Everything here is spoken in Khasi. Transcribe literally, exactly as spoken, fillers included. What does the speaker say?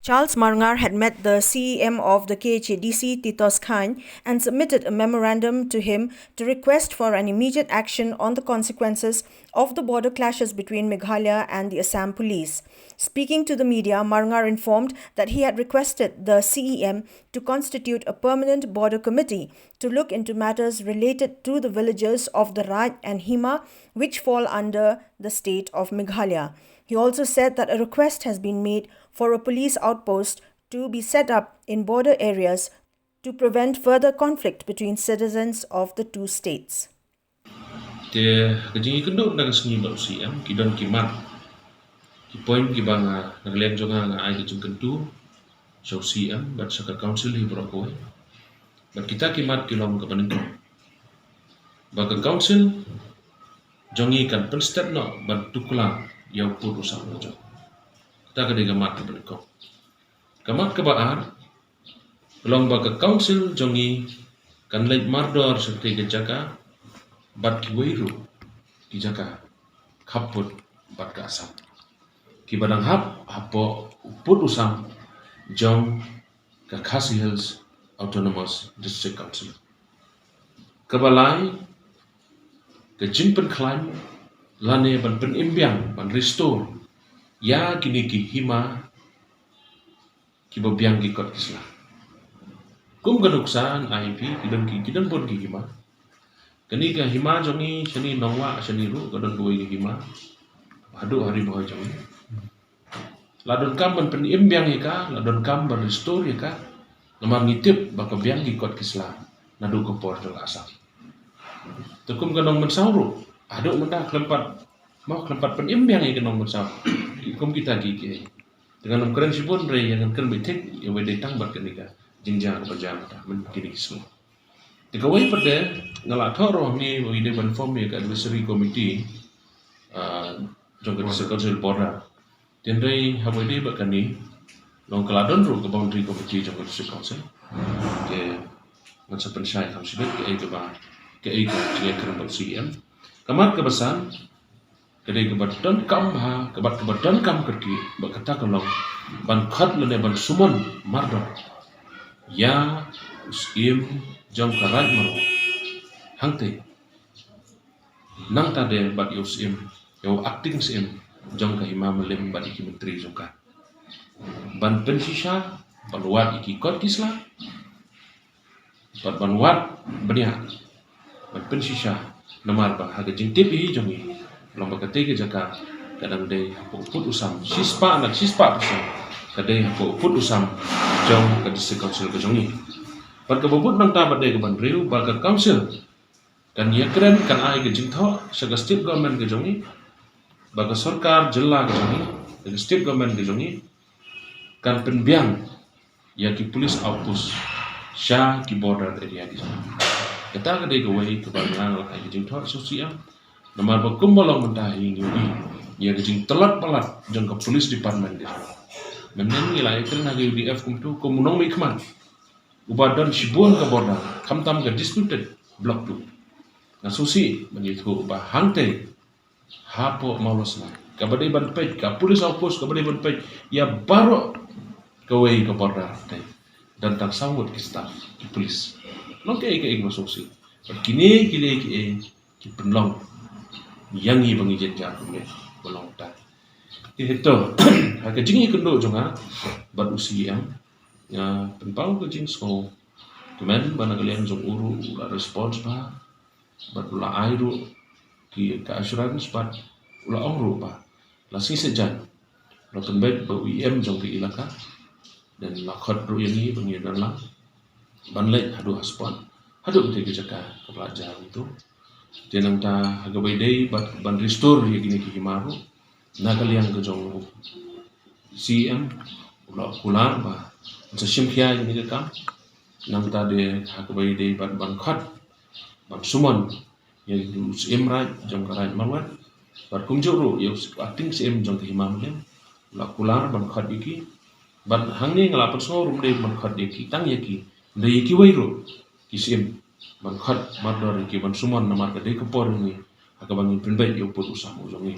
Charles Marngar had met the C E M of the K H A D C, Titos Chyne, and submitted a memorandum to him to request for an immediate action on the consequences of the border clashes between Meghalaya and the Assam Police. Speaking to the media, Marngar informed that he had requested the C E M to constitute a permanent border committee to look into matters related to the villages of the Raid and Hima, which fall under the state of Meghalaya. He also said that a request has been made for a police outpost to be set up in border areas to prevent further conflict between citizens of the two states. Te ka jingïakynduh na ka sngi bad u C M ki don ki mat, ki point kiba nga na ka liang jong nga nga ai ka jingkyntu sha u C M bad sha ka council hi baroh kawei. Bad kita ki mat ki long kaba nyngkong, ba ka council jong ngi kan pynstet noh ban tuklar ïa u pud u sam u jong. Kata ka dei ka mat kaba nyngkong. Ka mat kaba ar ka long ba ka council jong ngi kan leit mardor sha kata ka jaka bad kiwei ruh ki jaka khappud bad ka Assam, kiba dang hap hapoh u pud u sam jong ka Khasi Hills Autonomous District Council. Kaba lai, ka jingpynkhlaiñ lane ban pynim biang, ban restore ïa kine ki hima kiba biang ki kot ki sla. Kum ka nuksa nga ai phi, ki don ki, ki don bun ki hima. Kane ka hima jong ngi shane Nongwah shane ruh ka don kawei ka hima haduh ha Ri Bhoi jong ngi. La donkam ban pynim biang ïa ka, la donkam ban restore ïa ka. Namar ngi tip ba ka biang ki kot ki sla naduh ka por jong ka Assam. Te kum ka Nongmynsaw ruh haduh mynta khlem pat, mo khlem pat pynim biang ïa ka Nongmynsaw. Kum kita ki ki. Te ngan ym kren shibun, hynrei ïa ngan kren beit thik ïa wei dei tang bad kane ka jingjia kaba jia mynta, myn kine ki sngi. Te kawei pat de nga la thoh ruh hangne ba ngi dei ban form ïa ka advisory committee, ah, jong ka District Council border. Te hynrei ha wei dei bad kane long ka la don ruh ka boundary committee jong ka District Council. Te ngan sa pynshai kham shibit kaei kaba, kaei ka jingïakren bad C M. Ka mat kaba san, ka dei kaba donkam bha, kaba, kaba donkam kyrkieh, bad kata ka long ban khot lane ban summon mardor ïa u Syiem jong ka Raid Marwet hangtei. Nangta de bad ïa u Syiem, ïa u acting Syiem jong ka Hima Mylliem bad ïa ki myntri jong ka, ban pynshisha, ban wad ïa ki kot ki sla, bad ban wad bniah, ban pynshisha. Namar ba ha ka jingtip hi jong ngi long ba katei ka jaka ka dang dei hapoh u pud u sam shispah na shispah percent, ka dei hapoh u pud u sam jong ka District Council ka jong ngi. Bad kaba bud nangta bad dei kaba hynriew, ba ka council kan ïakren, kan ai ka jingthoh sha ka state government ka jong ngi, ba ka sorkar jylla ka jong ngi, ka state government ka jong ngi kan pynbiang ïa ki police outpost sha ki border area ki jong ngi. Kata ka dei kawei kaba nga la ai ka jingthoh sha u C M. Namar ba kumba long mynta hi ngi ïohi ïa ka jingtlot palat jong ka police department ka jong ngi. Mynnin ngi la ïakren ha ka U D F kumto, kum u nongmihkhmat uba don shibun ka border, khamtam ka disputed block two. Nga sngewsih ban ïathuh ba hangtei hapoh Mawlasnai, kaba dei ban peit, ka police outpost kaba dei ban peit ïa baroh kawei ka border, te don tang saw ngut ki staff ki police. Long kaei kaei kaba sngewsih. Bad kine ki lei kiei ki pynlong ïa ngi ba ngi jynjar kumne ba long ta. Te hito ha ka jingïakynduh jong nga bad u C M, nga pynpaw ka jingsngew kmen ba na ka liang jong u ruh u la response bha, bad u la ai ruh ki ka assurance, bad u la ong ruh ba la sngi Saitjaiñ la pynbeit ba u E M jong ka ilaka, then la khot ruh ïa ngi ba ngin don lang ban leit haduh ha spot, haduh kata ka jaka kaba la jia kumto. Te nangta ha kaba ïadei bad ban restore ïa kine ki hima ruh, na ka liang ka jong u C M u la kular ba un sa shim khia ïa kine ki kam. Nangta de ha kaba ïadei bad ban khot, ban summon ïa u Syiem Raid jong ka Raid Marwet, bad kumjuh ruh ïa u acting Syiem jong ka Hima Mylliem, la kular ban khot ïa ki. Bad hangne nga la pynsngew ruh ym dei ban khot ïa ki tang ïa ki, hynrei ïa kiwei ruh ki Syiem ban khot mardor ïa ki, ban summon, namar ka dei ka por jong ngi ha kaba ngin pynbeit ïa u pud u sam u jong ngi.